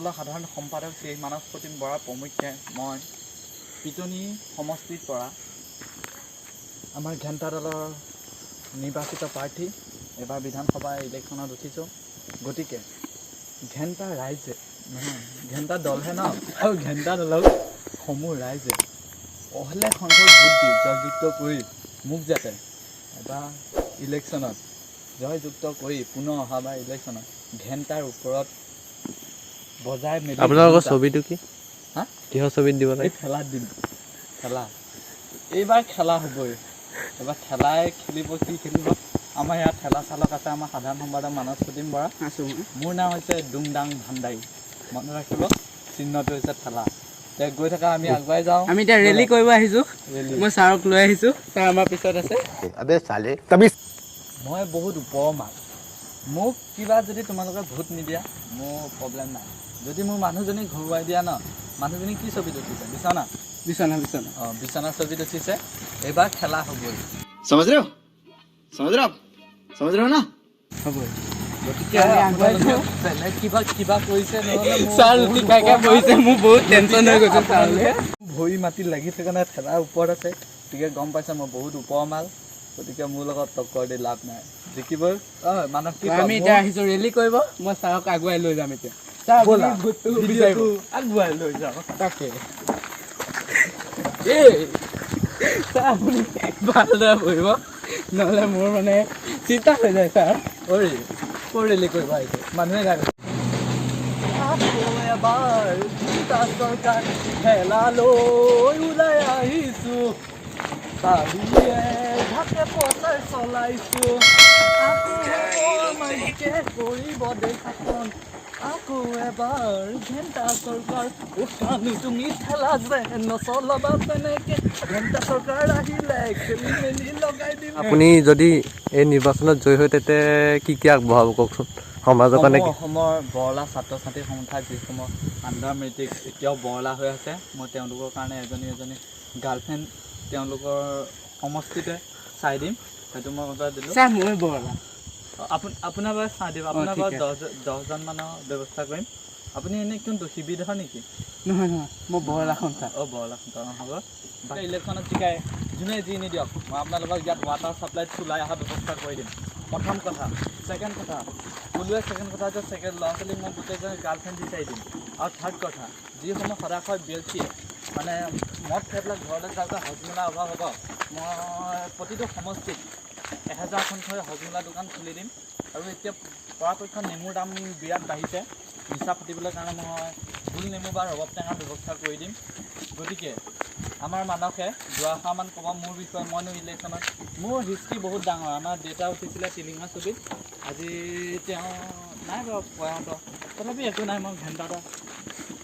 দলৰ সাধাৰণ সম্পাদক শ্ৰী মানস প্ৰতিম বৰা প্ৰমুখ্যে মই পিটনি সমষ্টিৰ পৰা আমাৰ ঘেণ্টা দলৰ নিৰ্বাচিত প্ৰাৰ্থী এবাৰ বিধানসভা ইলেকশ্যনত উঠিছোঁ। গতিকে ঘেণ্টা ৰাইজে নহয়, ঘেণ্টা দলহে ন, আৰু ঘেণ্টা দলক সমূহ ৰাইজে অহলে সংখ্যক ভোট দি জয়যুক্ত কৰি মোক যাতে এবাৰ ইলেকশ্যনত জয়যুক্ত কৰি পুনৰ অহাবাৰ ইলেকশ্যনত ঘেণ্টাৰ ওপৰত বজাই মেলি আপোনালোকৰ ছবিটো কি? হা? কিহৰ ছবিত দিব এই লাগে? ঠেলাত দিম, ঠেলা। এইবাৰ খেলা হ'বই, এইবাৰ ঠেলাই খেলিব। কি খেলিব? আমাৰ ইয়াত ঠেলা চালক আছে, আমাৰ সাধাৰণ সম্পাদক মানস প্ৰতিম বৰা। আছোঁ মই। মোৰ নাম হৈছে ডুংডাং ভাণ্ডাৰী, মনত ৰাখিব। চিহ্নটো হৈছে ঠেলা। এতিয়া গৈ থাকা, আমি আগুৱাই যাওঁ। আমি এতিয়া ৰেলী কৰিব আহিছোঁ। ৰেলী। মই ছাৰক লৈ আহিছোঁ, ছাৰ আমাৰ পিছত আছে। अबे साले, तभी মই বহুত ওপৰৰ মাল। মোক কিবা যদি তোমালোকে ভোট নিদিয়া, মোৰ প্ৰব্লেম নাই। যদি মোৰ মানুহজনীক ঘৰুৱাই দিয়া ন, মানুহজনী কি ছবিত উঠিছে? বিচনা। বিচনা, বিচনা। অঁ, বিচনা ছবিত উঠিছে। এইবাৰ খেলা হ'বই। समझ रहे हो? समझ रहे हो आप? समझ रहे हो ना? হ'বই। গতিকে আমি আগুৱাই আপোনালোকে যাওঁ। বেলেগ কিবা কিবা কৰিছে নহ'লে মোৰ ছাৰ বহুত লুটি খাই খাই ওপৰৰ বহিছে, মোৰ বহুত টেনশ্যন হৈ গৈছে ছাৰলৈ। ভৰি মাটিত লাগি থকা নাই, ঠেলাৰ ওপৰত আছে। গতিকে গম পাইছে মই বহুত ওপৰৰ মাল। গতিকে মোৰ লগত টক্কৰ দি লাভ নাই, জিকিবই। অঁ, মানৱ কি আমি এতিয়া আহিছোঁ ৰেলী কৰিব, মই ছাৰক আগুৱাই লৈ যাম এতিয়া। ছাৰ, আপুনি ব'লা, ভোটটো বিচাৰিব। ভিডিঅ'টো আগুৱাই লৈ যাওঁ। তাকে এই ছাৰ, আপুনি ভালদৰে বহিব, নহ'লে মোৰ মানে চিন্তা হৈ যায় ছাৰ। ঐ, ক'ৰ ৰেলী কৰিব আহিছে? মানুহে গাই আকৌ এবাৰ ঘেণ্টা চৰকাৰ ঠেলালৈ ওলাই আহিছো, বাৰীয়ে ঘাটে পথাৰ চলাইছো। আকৌ মাইকে কৰিব দেশখন, আকৌ এবাৰ ঘেণ্টা চৰকাৰ। উঠানি তুমি ঠেলা যে নচলাবা তেনেকে, ঘেণ্টা চৰকাৰ আহিলে খেলি মেলি লগাই দিম। আপুনি যদি এই নিৰ্বাচনত জয়ী হয়, তেন্তে কি কি আগবঢ়াব কওকচোন সমাজৰ কাৰণে? সমূহ অসমৰ বৰলা ছাত্ৰ ছাত্ৰী সন্থাৰ যিসমূহ আণ্ডাৰ মেট্ৰিক এতিয়াও বৰলা হৈ আছে, মই তেওঁলোকৰ কাৰণে এজনী এজনী গাৰ্লফ্ৰেণ্ড তেওঁলোকৰ সমষ্টিতে চাই দিম, সেইটো মই কথা দিলোঁ। ছাৰ, মই বৰলা। আপোনাৰ বাৰু চাই দিম, আপোনাৰ ঠিক বাৰু আছে। 10 জনমানৰ ব্যৱস্থা কৰিম। আপুনি এনেই কোনটো শিবিধৰ নেকি? নহয় নহয়, মই বৰলা সন্থা। অঁ, বৰলা সন্থা। অঁ, হ'ব। বাকী ইলেকশ্যনত জিকাই যোনে যি নিদিয়ক, মই আপোনালোকক ইয়াত ৱাটাৰ ছাপ্লাইত চুলাই অহা ব্যৱস্থা কৰি দিম, প্ৰথম কথা। ছেকেণ্ড কথা ক'লোৱে, ছেকেণ্ড কথা যে ছেকেণ্ড ল'ৰা ছোৱালীক মই গোটেইজন গাৰ্লফ্ৰেণ্ড বিচাৰি দিম। আৰু থাৰ্ড কথা, যিসমূহ সদাশয় ব্যক্তিয়ে মানে মদ খাই পেলাই ঘৰলৈ যাওঁতে হজমোলা অভাৱ হ'ব, মই প্ৰতিটো সমষ্টিত 1000খনকৈ হজমোলা দোকান খুলি দিম। আৰু এতিয়া পৰাপক্ষত নেমুৰ দাম বিৰাট বাঢ়িছে, নিচা ফাটিবলৈ কাৰণে মই গোল নেমু বা ৰবাব টেঙাৰ ব্যৱস্থা কৰি দিম। গতিকে আমাৰ মানসে দুআষাৰমান ক'ব মোৰ বিষয়ে। মইনো ইলেকশ্যনত মোৰ হিষ্ট্ৰী বহুত ডাঙৰ। আমাৰ দেউতা উঠিছিলে টিলিঙা ছবিত, আজি তেওঁ নাই বাৰু প্ৰয়াত। তথাপি একো নাই, মই ঘেণ্টা এটা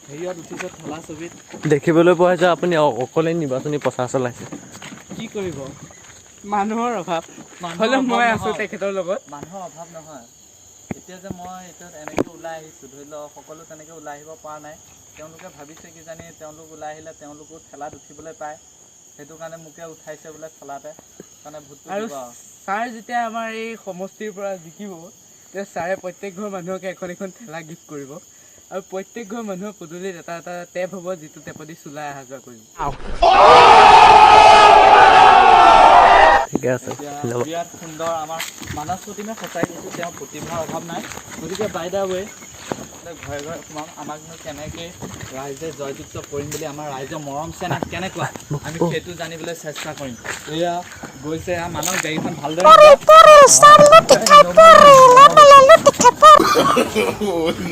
হেৰিয়ত উঠিছোঁ, ঠেলা ছবিত। দেখিবলৈ পোৱা হৈছে আপুনি অকলে নিৰ্বাচনী প্ৰচাৰ চলাইছে। কি কৰিব? মানুহৰ অভাৱ। মানুহৰ হ'লেও অভাৱ মই আছোঁ নহয়। তেখেতৰ লগত। মানুহৰ অভাৱ নহয়। এতিয়া যে মই এতিয়া এনেকৈ ওলাই আহিছোঁ, ধৰি লওক সকলো তেনেকৈ ওলাই আহিব পৰা নাই। তেওঁলোকে ভাবিছে কিজানি তেওঁলোক ওলাই আহিলে তেওঁলোকো ঠেলাত উঠিবলৈ পায়, সেইটো কাৰণে মোকে উঠাইছে বোলে ঠেলাতে কাৰণে ভোটটো আৰু দিব আৰু। ছাৰ যেতিয়া আমাৰ এই সমষ্টিৰ পৰা জিকিব, তেতিয়া ছাৰে প্ৰত্যেক ঘৰ মানুহকে এখন এখন ঠেলা গিফ্ট কৰিব আৰু প্ৰত্যেক ঘৰ মানুহৰ পদূলিত এটা এটা টেপ হ'ব, যিটো টেপেদি চুলাই অহা যোৱা কৰিব। ঠিকে আছে। এতিয়া ধন্যবাদ। বিৰাট সুন্দৰ আমাৰ মানস প্ৰতিমে, সঁচাই কৈছোঁ, তেওঁৰ প্ৰতিভাৰ অভাৱ নাই। গতিকে বাই the ৱে, ঘৰে ঘৰে সোমাম, আমাকনো কেনেকৈ ৰাইজে জয়যুক্ত কৰিম বুলি, আমাৰ ৰাইজৰ মৰম চেনেহ কেনেকুৱা আমি সেইটো জানিবলৈ চেষ্টা কৰিম। এয়া গৈছে, এয়া মানস, গাড়ীখন ভালদৰে নিবা।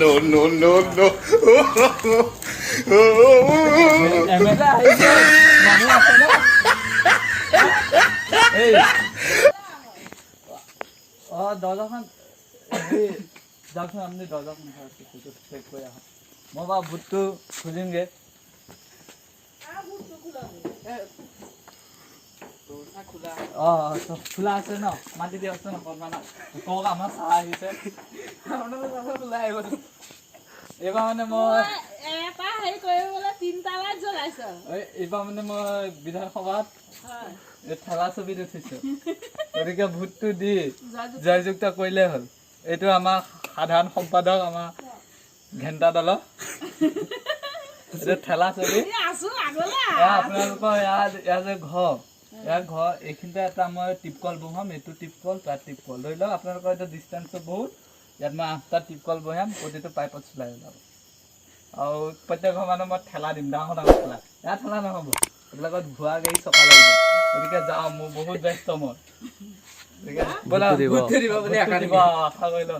No, no, no, no. MLA আহিছে, মানুহ আছে ন? এই অঁ, দৰ্জাখন, এই যাওকচোন আপুনি, দৰ্জাখন সেইটো চেক কৰি আহক। মই বাৰু ভোটটো খুজিমগৈ। অঁ অঁ, চব খোলা আছে ন? মাতি দিয়কচোন অকণমান, কওক আমাৰ চাহ আহিছে। আপোনালোক ওলাই আহিব। এইবাৰ মানে মই এটা হেৰি কৰিবলৈ তিনিটা লাইট জ্বলাইছ। এই এইবাৰ মানে মই বিধানসভাত এই ঠেলা ছবিত উঠিছো, গতিকে ভোটটো দি জয়যুক্ত কৰিলেই হ'ল। এইটো আমাৰ সাধাৰণ সম্পাদক আমাৰ ঘেণ্টা দলৰ এইটো ঠেলা ছবি। এই আছো আগলে। এয়া আপোনালোকৰ ইয়াত, ইয়াৰ যে ঘৰ, ইয়াৰ ঘৰ এইখিনিতে এটা মই টিপকল বহাম। এইটো টিপকল, তাত টিপকল। ধৰি লওক আপোনালোকৰ এইটো ডিষ্টেঞ্চটো বহুত, ইয়াত মই 8টা টিপকল বহাম, প্ৰতিটো পাইপত চুলাই ওলাব। আৰু প্ৰত্যেক ঘৰ মানুহ মই ঠেলা দিম, ডাঙৰ ডাঙৰ ঠেলা। ইয়াত ঠেলা নহ'ব, এইবিলাকত ঘোঁৰা গাড়ী চকা লাগিব। গতিকে যাওঁ, মোৰ বহুত ব্যস্ত মই। গতিকে ব'লা, দিব। ভোটটো দিব বুলি আশা দিব, আশা কৰিলোঁ।